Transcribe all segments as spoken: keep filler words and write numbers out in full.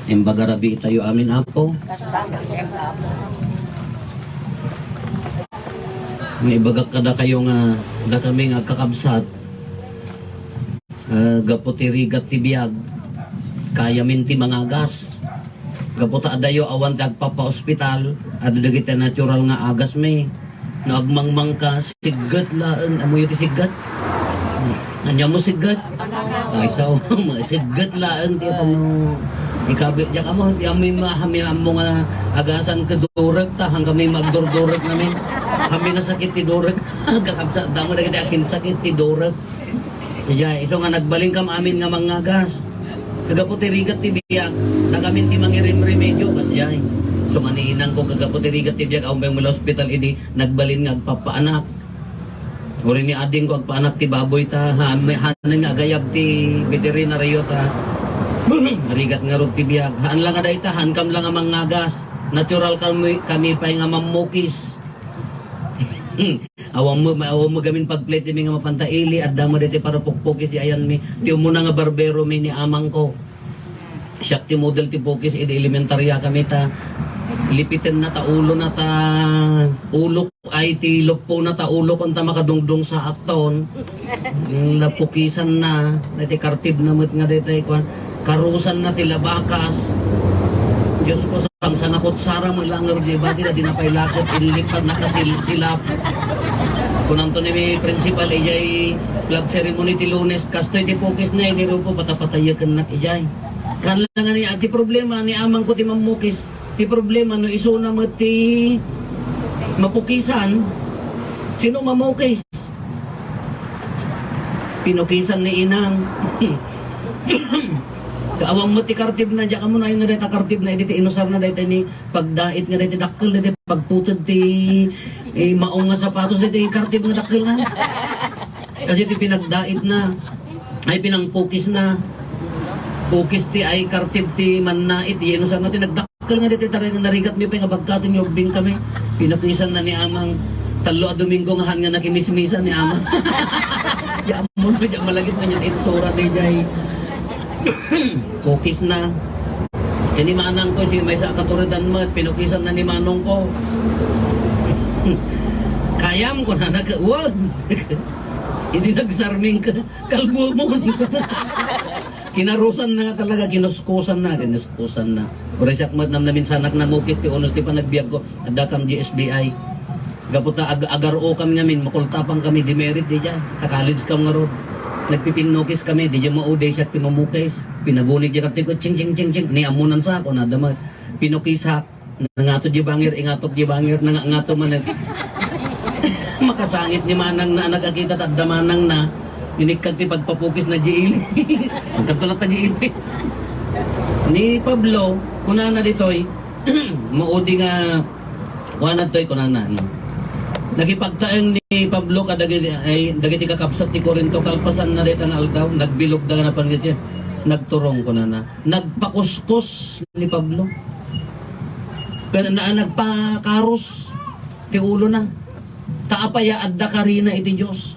Imbag a rabii tayo amin, Apo. Nga ibagak kadakayo nga dakami nga agkakabsat, ah, gapu ti rigat ti biag, kayamin ti mangagas. Gapu ta adayo awan ti agpapaospital, adda dagiti natural nga agasmi. No agmangmangka, sigget laeng. Ammoyo ti sigget? Ania mo sigget? Ay, sao, sigget laeng ti pano ikabi. Diak ammo, ti ammi ma-, ammi ammo nga agasan ket durek ta, han kami magdurdurek namin. Kami nasakit ti durek. Kakabsat, damo dagiti akinsakit ti durek. Iya, isu nga nagbalinkam amin nga mangagas. Kagapu ti rigat ti biag, dakamin ti mangirimremedyo, kas jay. Isu nga ni inangko, kagapu ti rigat ti biag, awan pay mula ospital idi, nagbalin nga agpapaanak. Uri ni adingko, agpaanak ti baboy ta, ha, may hanan nga agayab ti veterinaryo ta. Rigat ngarud ti biag. Haan la nga dayta, haankam la nga mangagas. Natural kami, kami pay nga mammukis. Awan mo, awan mo gamin pagplete mi nga mapanta ili, adda mo daytoy para pukpukis di ayan mi. Ti umuna nga barbero mi ni amang ko. Siak ti model ti pukis idi elementarya kami ta lipiten na ta ulo na ta ulo ay ti luppo na ta ulo kon ta makadungdung sa akton. Yung napukisan na, na ti kartib na met nga daytoy kuan. Karusan na ti labakas. Diyos ko, sang, sanga kutsara mo ilang nga di bati na dinapay lakot, inlipad nakasilsilap. Kunanto ni principal, ijay flag ceremony ti Lunes, kastoy ti pukis na, inirupo, patapatayaken nak ijay. Kan lang nga ni, ti problema, ni amang ko ti mammukis, ti problema, no isuna met ti mapukisan, sino mamukis? Pinukisan ni inang. Awan mo ti kartib na, diak ammo no ania dayta kartib na, idi ti inusar na dayta ni pagdait nga dayta dakkel, dayta pagputed ti, eh, maong nga sapatos, dayta kartib nga dakkel nga. Kasi ti pinagdait na, ay pinangpukis na. Pukis ti ay kartib ti mannait, di inusar na ti nagdak- Kal nga ditoy taray nga narigat mi pay nga bagkaton nga ubbing kami. Pinukisan na ni amang tallo a Domingo nga han nga nakimismisan ni amang. Di ammo na, di malagip nga niya itsura ni jay. Pukis na. Kani manang ko, si maysa a katuridan met, pinukisan na ni manong ko. Kayam ko na nag-, wag. Hindi nagsarming ka. Kalbo mo. Kinarusan na nga talaga, kinuskusan na, kinuskusan na. Uray siak met namnamin sanak namukis ti unos ti panagbiag ko, adda kam di S D I. Gapu ta ag-, agar-o kami ngamin, makultapan kami, demerit di dya. Ta college kam ngarud. Nagpipinnukis kami, di dya mauday siak ti mamukis. Pinagunit dya kami, ching, ching, ching, ching. Ni amunan sa ako, nadama. Pinukisak. Nangato di bangir, ingatok di bangir, nanga-, ngato manen. Makasangit ni manang na, anak akita, tadda manang na. Inikkan ti pagpapukis na di ili. Ang katulad ta di ili. Ni Pablo, kunana ditoy, maudi nga, kuana toy, kunana, no? Nakipagtaeng ni Pablo kadagiti, ay, dagiti kakabsat ti Corinto, kalpasan na dayta nga aldaw, nagbilog da nga napan nga siya. Nagturong, kunana. Nagpakuskus ni Pablo. Kaya na, nagpakaros ti ulo na. Ta apay a adda karina iti Dios.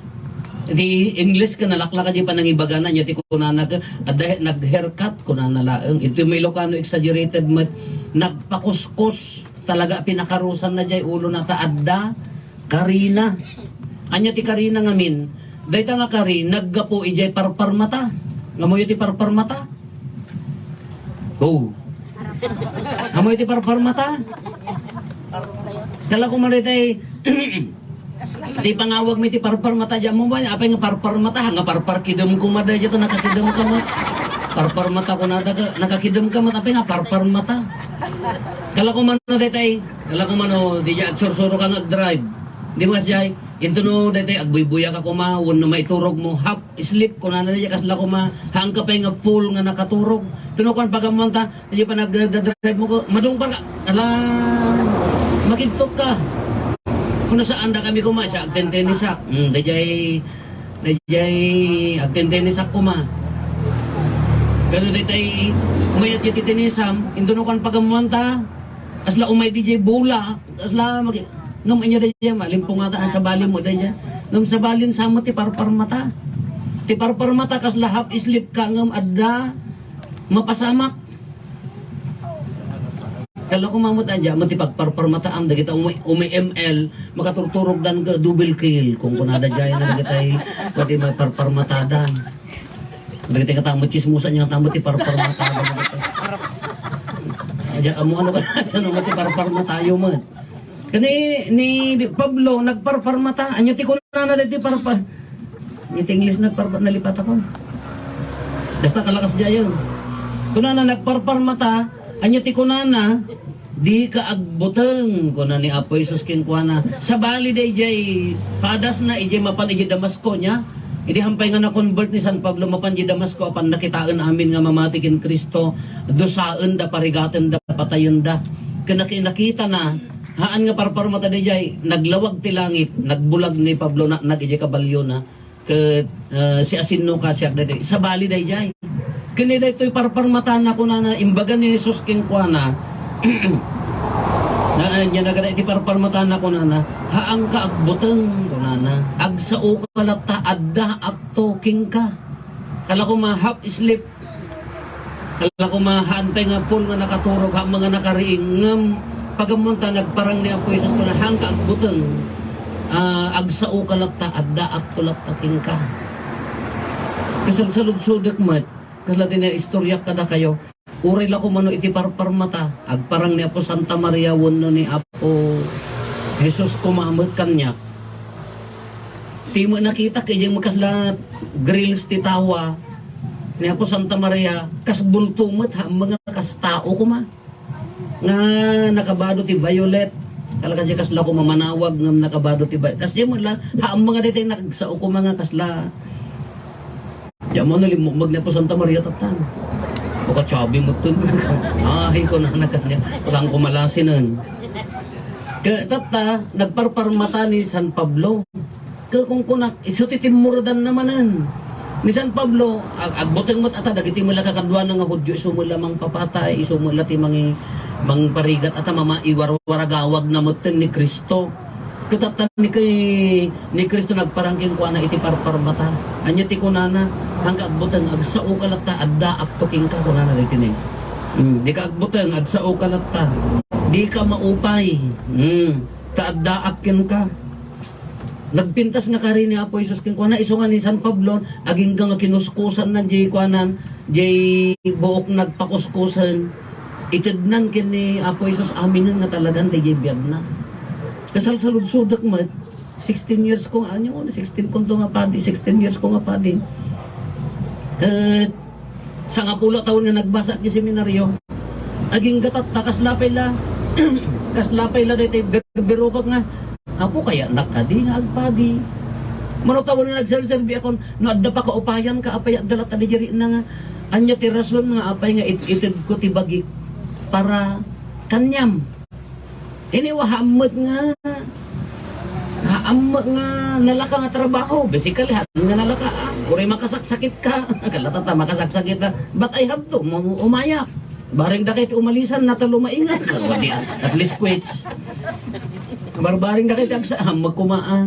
Iti English ka nalaklaka di panangibagana niya ti kunana ka, adda he-, nag-haircut kunana laeng. Iti may Ilocano exaggerated met, nagpakuskus. Talaga pinakarusan na jay ulo na ta adda karina. Anya ti karina ngamin? Dayta nga kari, naggapu ijay parparmata. Ngamuyo ti parparmata? Oh. Ngamuyo ti parparmata? Kala ko man daytay, ti pangawag mi ti parparmata, di mo ba? Apay nga parparmata, nga parparkidem ko mada, di to nakakidem ka mo. Parparmata ko nada ka, nakakidem ka mo, apay nga parparmata. Kala ko man daytay, kala ko man, oh, di dya agsursuro ka nga agdrive. Di mo kasjay, into no, daytay, agbuybuya ka kuma, wenno maiturog mo, half sleep, kunana na dya, kasla kuma, haan ka pay nga full nga nakaturog. Tuno kuan, pagamuan ta, di pa nagdadrive mo ko, madungpar ka, ala, makigtot ka. Kuno saan da kami kuma, sa agtentenisak. Hmm, dayjay, dayjay, agtentenisak kuma. Pero daytay, mayat iti tenisam, into no kuan, pagamuan ta, Kasla umay di jay bola, kasla magi-, ngem anya da jay, malimpungatan, sabali mo da jay. Ngem sabalin sa mo ti parparmata. Ti parparmata, kasla half sleep ka, ngem adda mapasamak. Kala ko mamut adya, met ti pagparparmataan, dagita umi-, umi-M L, makaturturogdan ka, double kill. Kung kunada jay na dagitay, pwede may parparmatadan. Dagitay katamu, chismosa niya katamu, ti parparmatadan. Adya, amo ano ka, saan mo ti parparmatayo mo? Kani, ni Pablo, nagparparmata, anya ti kunana dagiti parpar-, Iti English nagparpa-, nalipat ako. Basta kalakas diay. Kunana, nagparparmata, anya ti kunana, "Dika agbuteng," kuna ni Apo Jesus kenkuana. Sabali daydiay, padasna, idiay mapan idiay Damasco niya. Idi hampay nga na-convert ni San Pablo, mapan idiay Damasco, apan nakitaen amin nga mamati ken Cristo, dusaenda, parigatenda, patayenda. Ken naki-, nakitana, haan nga parparmata daydiay, naglawag ti langit, nagbulag ni Pablo, na, nag-, idiay kabalyona. Ket, ah, siasinoka siak daytoy. Sabali daydiay. Ken ni daytoy parparmatana kunana, imbaga ni Jesus kenkuana, na, ania nagada iti parparmatana kunana, "Haanka agbuteng," kunana. "Agsaoka latta, addaakto kenka." Kala koma half sleep. Kala koma haan pay nga full nga nakaturog, haan nga nakariing, ngem pagammon ta nagparang ni Apo Jesus kuna, "Haanka agbuteng, ah, agsaoka latta, addaakto latta kenka." Kasalsaludsodek met, kasla ti naistoryak kadakayo, uray la koma no iti parparmata, agparang ni Apo Santa Maria wenno ni Apo Jesus koma met kaniak. Ti met nakitak, idiay met kasla grills ti tawa ni Apo Santa Maria, kas bulto met, haan nga kas tao koma. Nga nakabado ti violet, kala kasdiay kasla koma manawag ngem nakabado ti violet. Kasdiay met la, haan nga daytoy nagsao koma nga kasla. Diay mo no limmukmeg ni Apo Santa Maria tatta. O ka chubby met ten. Ay, kunana kaniak. Kulang ko malasinen. Ket tatta, nagparparmata ni San Pablo. Ket kunkunak, isu ti timmurdanna manen. Ni San Pablo, ag-, agbuteng met ata dagiti met la kakaduana nga Judio, isu met la mangpapatay, isu met la ti mangi-, mangparigat, ata mama-, iwarwaragawagna metten ni Cristo. Ket tatta ni, ni Cristo nagparang kenkuana iti parparmata. Ania ti kunana? "Haanka agbuteng, agsaoka latta, addaakto kenka," kunana daytoy ni. Hmm, "Dika agbuteng, agsaoka latta. Dika maupay. Hmm, ta addaak kenka." Nagpintas nga kari ni Apo Jesus kenkuana, isu nga ni San Pablo, agingga nga kinuskusanna diay kuanan, diay buok nagpakuskusen. Itednan ken ni Apo Jesus aminen nga talagan daydiay biagna. Kasalsaludsodek met, sixteen years ko nga, ania, sixteen ko nga padi, sixteen years ko nga padi. Ket sangapulo tawen nga nagbasa iti seminaryo. Agingga tatta, kasla pay la, kasla pay la daytoy birbirokek nga, "Apo, kayatnak kadi nga agpadi." Mano tawen nga nagserserbi akon, "No adda pakaupayanka, apay adda latta diay riitna nga, ania ti rason nga apay nga it-, itedko ti bagik para kaniam?" Ania, haan met nga, haan met nga nalaka nga trabaho. Basically, haan nga nalaka, ah. Uray makasaksakitka. Kala tatta, makasaksakitta. But I have to, mu-, umayak. Bareng dakay ti umalisan, nata lumaingan. At least quits. Barbareng dakay ti agsa-, haan met koma, ah.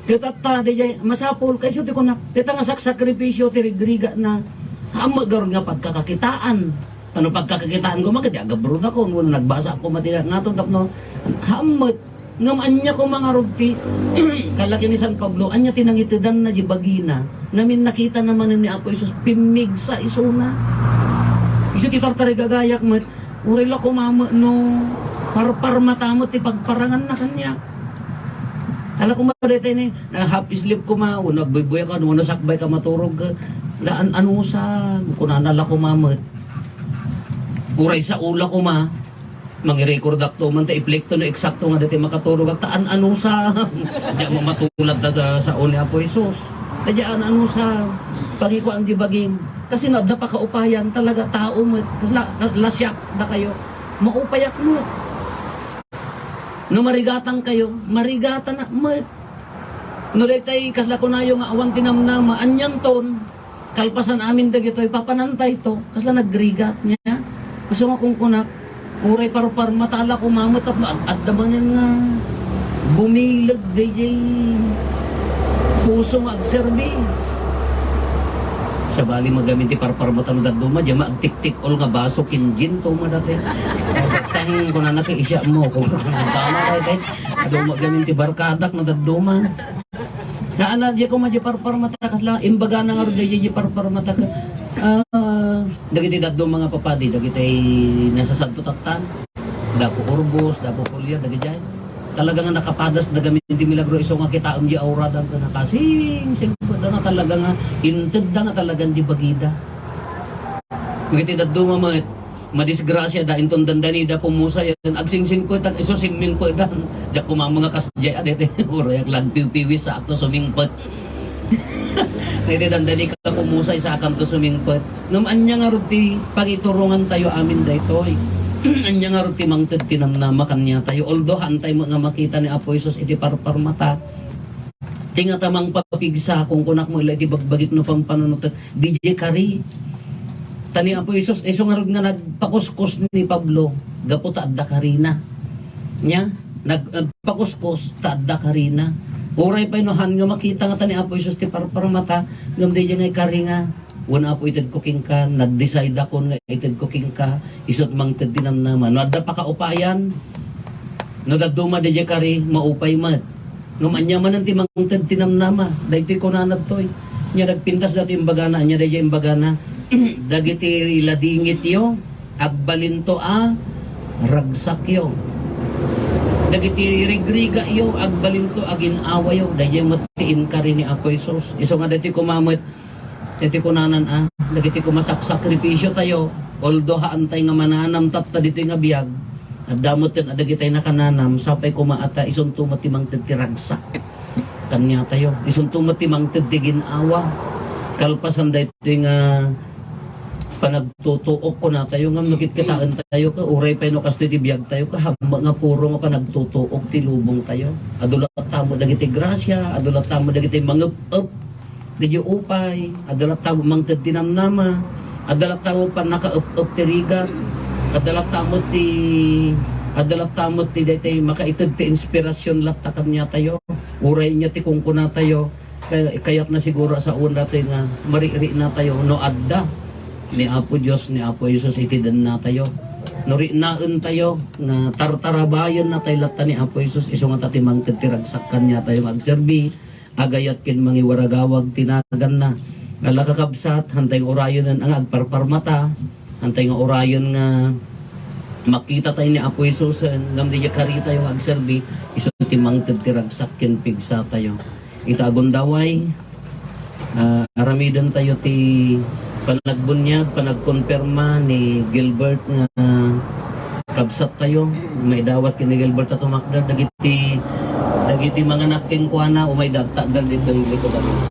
Ket tatta, daydiay, masapul, kayso ti kunak. Dayta nga saksakripisyo, ti rigrigatna. Haan met garud nga pagkakakitaan. Ano pagkakakitaan ko, magadi agabroad ako, no, nagbasa ako, mati na, nga to, tapno, haan met, ngam anya ko mangarod ti, kalaki ni San Pablo, anya ti nangitedanna di bagina, ngamin nakita naman ni Apo Jesus, pimmigsa isuna. Isu ti tartarigagayak met, uray la kumame, no, parparmata met ti pagparanganna kaniak. Ala kuma daytoy ni, na half sleep kuma, wano agbuybuyak ka, wano sakbay ka maturog ka, laan-anusan, kunana la kuma met. Uray sao la koma, mangirekordak to man ta iplekto no eksakto nga dati makaturog ta an-anusam. Diak mamatulad ta sa sao ni Apo Jesus. Ta diak an-anusam. Pangikuan di bagim. Kasi no adda pakaupayan talaga tao met. Kasla, la siak dakayo. Maupayak met. No marigatan kayo, marigatan na met. No daytay kasla kunayo nga awan tinamnama, anyanton. Kalpasan amin dagitoy, papanantayto. Kasla nagrigat niya. Isu nga kunkunak, uray parparmata la kuma met tapno ad-, adda manen nga bumileg daydiay puso nga agserbi. Sabali, magamin ti parparmata no dadduma, diay agtiktik-ol nga baso ken gin, tuma dati. Tang, kunana ket, "Isya mo," kung tama dati. Adu, magamin ti barkadak no dadduma. Haan, diay koma diay parparmata ket la, imbagana ngarud diay diay parparmata ket, ah, dagiti dadduma nga papadi, dagiti nasasanto tattan. Da Apo Urbos, da Apo Julia, dagijay. Talaga nga nakapadas da gamin ti milagro, isu nga kitaem diay auradan ken nakasingsingpetda nga talaga nga intedda nga talagan diay bagida. Dagiti dadduma met, madisgrasiada, inton dandani da pumusayen, agsingsingpet, isu simmingpetdan. Diak kumameng nga kasdiay, a, deti, uray ak la agpiwpiwis, saakto sumingpet. Deti dandani ka pumusay, saakanto sumingpet. Ngem ania ngarud ti pangiturongantayo amin daytoy? Ania ngarud ti mangted ti namnama kaniatayo? Although haantay met nga makita ni Apo Jesus iti parparmata. Ti ngata mangpapigsa, kunkunak met la iti bagbagik no pampanunotek, diay kari. Ta ni Apo Jesus, isu ngarud nga nagpakuskos ni Pablo, gapu ta adda karina. Nia? Nag-, nagpakuskos ta adda karina. Uray pay no haan nga makita ngata ni Apo Jesus ti parparmata, ngem diay ngay kari nga Wen, Apo, itedko kenka, nagdesideakon nga itedko kenka, isut' mangted ti namnama. No adda pakaupayan, no dadduma daydiay kari, maupay met. Ngem ania manen ti mangted ti namnama? Daytoy kunana ditoy. Nia nagpintas daytoy imbagana, ania daydiay imbagana? Dagiti ladingityo, agbalinto a ragsakyo. Dagiti rigrigayo, agbalinto a gin-awayo. Daydiay met ti inkari ni Apo Jesus. Isu nga daytoy koma met, iti kunanan a, dagiti koma saksakripisyo tayo, although haantay nga mananam tatta ditoy nga biag, adda metten a dagitay nakananam, sapay koma a ta isunto met ti mangted ti ragsak. Kaniatayo, isunto met ti mangted ti gin-awa. Kalpasan daytoy nga panagtutuok kunatayo, ngem no kitkitaentayo ket uray pay no kastoy ti biagtayo, ket hambuak nga puro nga panagtutuok ti lubongtayo. Adu latta met dagiti grasia, adu latta met dagiti mangep-ep, daydiay upay, adda latta met mangted ti namnama, adda latta met pannakaep-ep ti rigat, adda latta met ti, adda latta met ti daytoy makaited ti inspirasyon latta kaniatayo. Uray nia ti kunkunatayo, kay-, kayatna siguro a sawen daytoy nga mariknatayo no adda ni Apo Dios, ni Apo Jesus iti dennatayo. No riknaentayo nga tartarabayennatay latta ni Apo Jesus, isu ngata ti mangted ti ragsak kaniatayo nga agserbi, agayat ken mangiwaragawag ti naganna. Ala, kakabsat, haantay nga urayen nga agparparmata, haantay nga urayen nga makitatayo ni Apo Jesus, ngem daydiay karitayo nga agserbi, isu ti mangted ti ragsak ken pigsatayo. Ita a gundaway, ah, aramidentayo ti panagbuniag, panagkonperma ni Gilbert nga kabsattayo, maidawat ken ni Gilbert a tumakder dagiti, dagiti manganak kenkuana, umayda agtakder ditoy likudan.